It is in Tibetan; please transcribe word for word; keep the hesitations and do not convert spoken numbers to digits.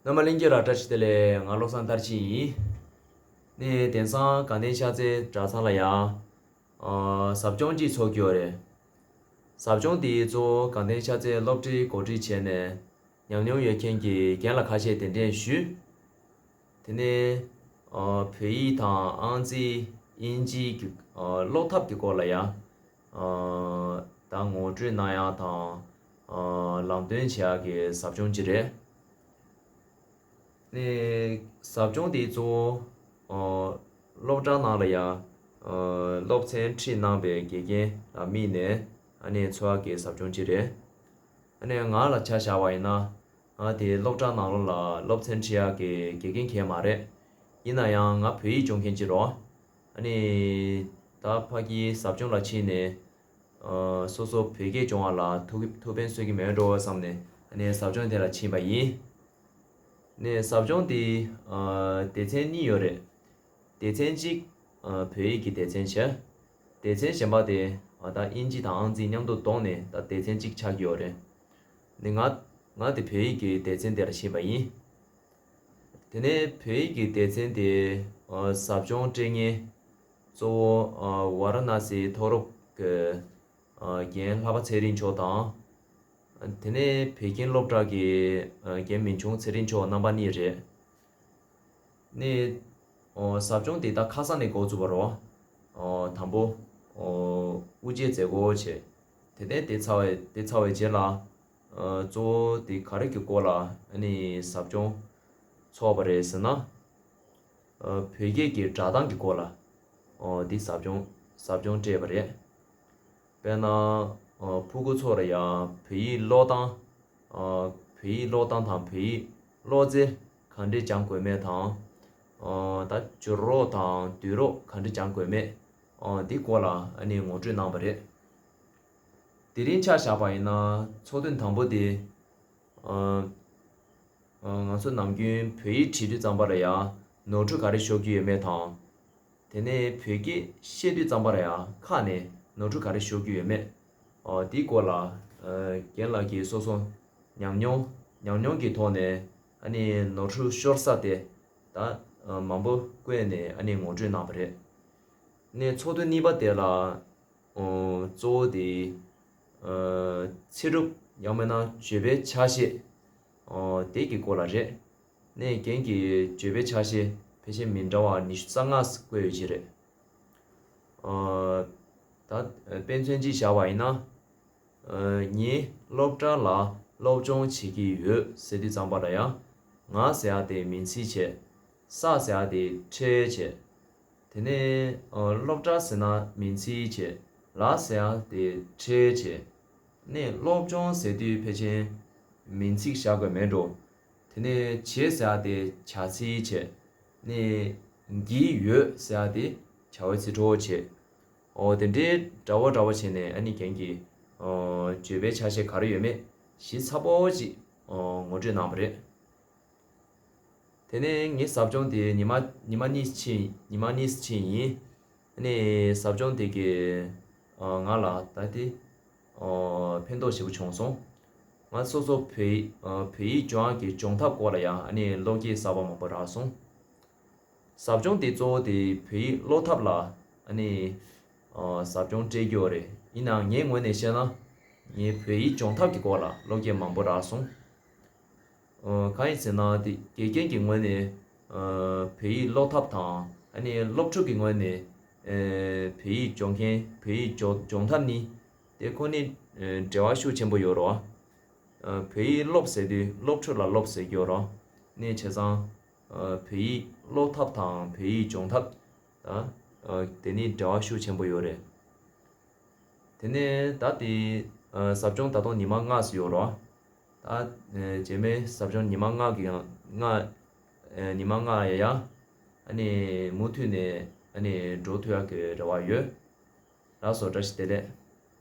རྣམ་པ་ལྷན་རྒྱས་ལ་བཀྲ་ཤིས་བདེ་ལེགས། ང་བློ་བཟང་མཐར་ཕྱིན་ཡིན། ནས་དེང་སང་དགའ་ལྡན་ཤར་རྩེ་གྲྭ་ཚང་ལ་ཡང་ཨ་ཟབ་སྦྱོང་ཅིག་ཚོགས་ཀྱི་ཡོད་རེད། ཟབ་སྦྱོང་དེ་གཙོ་བོ་དགའ་ལྡན་ཤར་རྩེའི་སློབ་གྲྭའི་འགོ་ཁྲིད་བྱས་ནས་ཉམས་མྱོང་ཡོད་མཁན་གྱི་རྒན་ལགས་ཁ་ཤས་གདན་འདྲེན་ཞུས། དེ་ནས་ཨ་བོད་ཡིག་དང་ཨང་རྩིས་དབྱིན་ཇིའི་གི་ཨ་ཀློག་ཐབས་ཀྱི་སྐོར་ལ་ཡང་ཨ་ད་ངོ་སྤྲོད་གནང་ཡག་དང་ཨ་ལམ་སྟོན་བྱེད་ཡག་གི་ཟབ་སྦྱོང་ཅིག་རེད། ནས་ཟབ་སྦྱོང་དེ་གཙོ་བོ་ཨ་སློབ་གྲྭ་ནང་ལ་ཡང་ཨ་སློབ་ཚན་ཁྲིད་གནང་བའི་དགེ་རྒན་ལ་དམིགས་ནས་ཨ་ནི་འཚོགས་ཡག་གི་ཟབ་སྦྱོང་ཅིག་རེད། ཨ་ནི་ང་ལ་ཆ་བཞག་པ་ཡིན་ན། ང་དེ་སློབ་གྲྭ་ནང་ལོགས་ལ་སློབ་ཚན་ཁྲིད་ཡག་གི་དགེ་རྒན་གང་ཡང་མ་རེད། ཡིན་ན་ཡང་ང་བོད་ཡིག་སྦྱོང་མཁན་ཅིག་རེད། ཨ་ནི་ད་ཕ་གིའི་ཟབ་སྦྱོང་ལ་ཕྱིན་ནས་ཨ་སོ་སོ་བོད་སྐད་སྦྱོང་བ་ལ་ཐུགས་ཐུགས་ཕན་གསོས་ཀྱི་མེད་འགྲོ་བསམ་ནས་ཨ་ནི་ཟབ་སྦྱོང་དེ་ལ་ཕྱིན་པ་ཡིན། ནས་ཟབ་སྦྱོང་དེ་ཨ་སྡེ་ཚན་གཉིས་ཡོད་རེད། སྡེ་ཚན་གཅིག་ཨ་བོད་ཡིག་གི་སྡེ་ཚན་བྱས། སྡེ་ཚན་གཞན་པ་དེ་ཨ་ད་དབྱིན་ཇི་དང་ཨང་རྩིས་མཉམ་དུ་བསྡོམས་ནས་ད་སྡེ་ཚན་གཅིག་ཆགས་ཀྱི་ཡོད་རེད། ནི་ང་ང་དེ་བོད་ཡིག་གི་སྡེ་ཚན་དེ་ལ་ཕྱིན་པ་ཡིན། དེ་ནས་བོད་ཡིག་གི་སྡེ་ཚན་དེ་ཨ་ཟབ་སྦྱོང་སྤྲད་མཁན་གཙོ་བོ་ཨ་ཝཱ་ར་ཎ་སིའི་མཐོ་སློབ་ཀྱི་ཨ་རྒན་ལྷག་པ་ཚེ་རིང་མཆོག་དང་། དེ་ནས་བོད་ཁྱིམ་སློབ་གྲྭ་གི་ཨ་རྒན་མིང་ཆུང་ཚེ་རིང་མཆོག་རྣམ་པ་གཉིས་རེད། ནས་ཨོ་ཟབ་སྦྱོང་དེ་ད་ཁ་སང་ནས་འགོ་བཙུགས་པ་རེད། ཨོ་དང་པོ་ཨོ་དབུ་འབྱེད་མཛད་སྒོ་བྱས། དེ་ནས་དེ་ཚར་བའི་དེ་ཚར་བའི་རྗེས་ལ་ཨོ་གཙོ་བོ་དེ་ག་རེ་གི་སྐོར་ལ་ཨ་ནི་ཟབ་སྦྱོང་ཚོགས་པ་རེད་ཟེར་ན། ཨོ་བོད་སྐད་ཀྱི་སྒྲ་གདངས་ཀྱི་སྐོར་ལ་ཨོ་དེ་ཟབ་སྦྱོང་ཟབ་སྦྱོང་སྤྲད་པ་རེད། དཔེར་ན། ཕྲུ་གུ་ཚོ་ལ་ཡང་བོད་ཡིག་ཀློག་སྟངས། བོད་ཡིག་ཀློག་སྟངས་དང་བོད་ཡིག་ཀློག་རྩལ་ག་འདྲས་སྦྱང་དགོས་མེད་དང་། ད་སྦྱོར་རོགས་དང་ལྡོག་རོགས་ག་འདྲས་སྦྱང་དགོས་མེད། འདི་སྐོར་ལ་ཨ་ནི་ངོ་སྤྲོད་གནང་བ་རེད། དེ་རིང་ཆ་བཞག་པ་ཡིན་ན་ཚོགས་ཐུན་དང་པོ་དེ། ང་ཚོ་ནམ་རྒྱུན་བོད་ཡིག་བྲིས་དུས་ཙམ་པ་ལ་ཡང་ནོར་འཁྲུལ་ག་རེ་ཤོར་གྱི་ཡོད་མེད་དང་། དེ་ནས་བོད་སྐད་བཤད་དུས་ཙམ་པ་ལ་ཡང་ཁ་ནས་ནོར་འཁྲུལ་ག་རེ་ཤོར་གྱི་ཡོད་མེད། འདིའི་སྐོར་ལ་རྒན་ལགས་ཀྱིས་སོ་སོ་ཉམས་མྱོང་ཉམས་མྱོང་གི་ཐོག་ནས་ཨ་ནི་ནོར་འཁྲུལ་ཤོར་ས་དེ་ད་མང་པོ་བཀོད་ནས་ཨ་ནི་ངོ་སྤྲོད་གནང་བ་རེད། ནས་ཚོགས་ཐུན་གཉིས་པ་དེ་ལ། གཙོ་བོ་དེ། ཚེ་སྒྲུབ་ཡང་མིན་ན་བརྗོད་པའི་ཆ་ཤས། དེ་གི་སྐོར་ལ་རེད། ནས་རྒན་གྱིས་བརྗོད་པའི་ཆ་ཤས་ཕལ་ཆེར་མི་འདྲ་བ་ཉི་ཤུ་རྩ་ལྔ་བཀོད་ཡོད་ཀྱི་རེད། ད་དཔེ་མཚོན་ཅིག་བཞག་པ་ཡིན་ན། ངས་སློབ་གྲྭ་ལ་སློབ་སྦྱོང་བྱེད་ཀྱི་ཡོད་ཟེར་དུས་ཙམ་པ་ལ་ཡང་ང་ཟེར་ཡག་དེ་མིང་ཚིག་བྱས། ས་ཟེར་ཡག་དེ་ཕྲད་བྱས། དེ་ནས་སློབ་གྲྭ་ཟེར་ན་མིང་ཚིག་བྱས། ལ་ཟེར་ཡག་དེ་ཕྲད་བྱས། ནས་སློབ་སྦྱོང་ཟེར་དུས་ཕལ་ཆེར་མིང་ཚིག་བཞག་དགོས་མེད་འགྲོ། དེ་ནས་བྱེད་ཟེར་ཡག་དེ་བྱ་ཚིག་བྱས། ནས་གྱི་ཡོད་ཟེར་ཡག་དེ་བྱ་བའི་ཚིག་གྲོགས་བྱས། འོ་དེ་འདྲའི་འདྲ་བོ་འདྲ་བོ་བྱས་ནས་ཨ་ནི་རྒན་གྱིས་བརྗོད་པའི་ཆ་ཤས་ག་རེ་ཡོད་མེད་ཞིབ་ཚགས་པོ་ཅིག་ངོ་སྤྲོད་གནང་བ་རེད། དེ་ནས་ངའི་ཟབ་སྦྱོང་དེ་ཉི་མ་ཉི་མ་གཉིས་ཕྱིན་ཉི་མ་གཉིས་ཕྱིན་ཡིན། ཨ་ནི་ཟབ་སྦྱོང་དེ་གིས་ང་ལ་ད་དེ་ཕན་ཐོགས་ཞེ་པོ་བྱུང་སོང་། ང་སོ་སོ་བོད་ཡིག་བོད་ཡིག་སྦྱོང་ཡག་གི་སྦྱོང་ཐབས་སྐོར་ལ་ཡང་ཨ་ནི་བློ་སྐྱེད་གསར་པ་མང་པོ་རག་སོང་། ཟབ་སྦྱོང་དེ་གཙོ་བོ་དེ་བོད་ཡིག་ཀློག་ཐབས་ལ་ཨ་ནི་ཟབ་སྦྱོང་སྤྲད་རྒྱུ་རེད། ཡིན་ནའང་ངའི་ངོས་ནས་བཤད་ན་ངའི་བོད་ཡིག་སྦྱོང་ཐབས་ཀྱི་སྐོར་ལ་བློ་སྐྱེད་མང་པོ་རག་སོང་། གང་ཡིན་ཟེར་ན་དེ་དགེ་རྒན་གྱི་ངོས་ནས་བོད་ཡིག་ཀློག་ཐབས་དང་ཨ་ནི་སློབ་ཕྲུག་གི་ངོས་ནས་བོད་ཡིག་སྦྱོང་མཁན་བོད་ཡིག་སྦྱོང་སྦྱོང་ཐབས་གཉིས་དེ་ཁོ་གཉིས་འབྲེལ་བ་ཤུགས་ཆེན་པོ་ཡོད་རེད། བོད་ཡིག་སློབ་ཟེར་དུས་སློབ་ཕྲུག་ལ་སློབ་ཟེར་གྱི་ཡོད་རེད། ནས་བྱས་ཙང་། བོད་ཡིག་ཀློག་ཐབས་དང་བོད་ཡིག་སྦྱོང་ཐབས། དེ་ནི་འབྲེལ་བ་ཤུགས་ཆེན་པོ་ཡོད་རེད། དེ་ནས་ད་དེ་ཟབ་སྦྱོང་ད་དུང་ཉི་མ་ལྔ་ཙམ་ཡོད་རེད། ད་རྗེས་མའི་ཟབ་སྦྱོང་ཉི་མ་ལྔ་གི་ལྔ་ཉི་མ་ལྔ་ཡ་ཡ་ཨ་ནི་མུ་མཐུད་ནས་ཨ་ནི་འགྲོ་ཐུབ་ཡག་གི་རེ་བ་ཡོད། ལགས་སོ། བཀྲ་ཤིས་བདེ་ལེགས།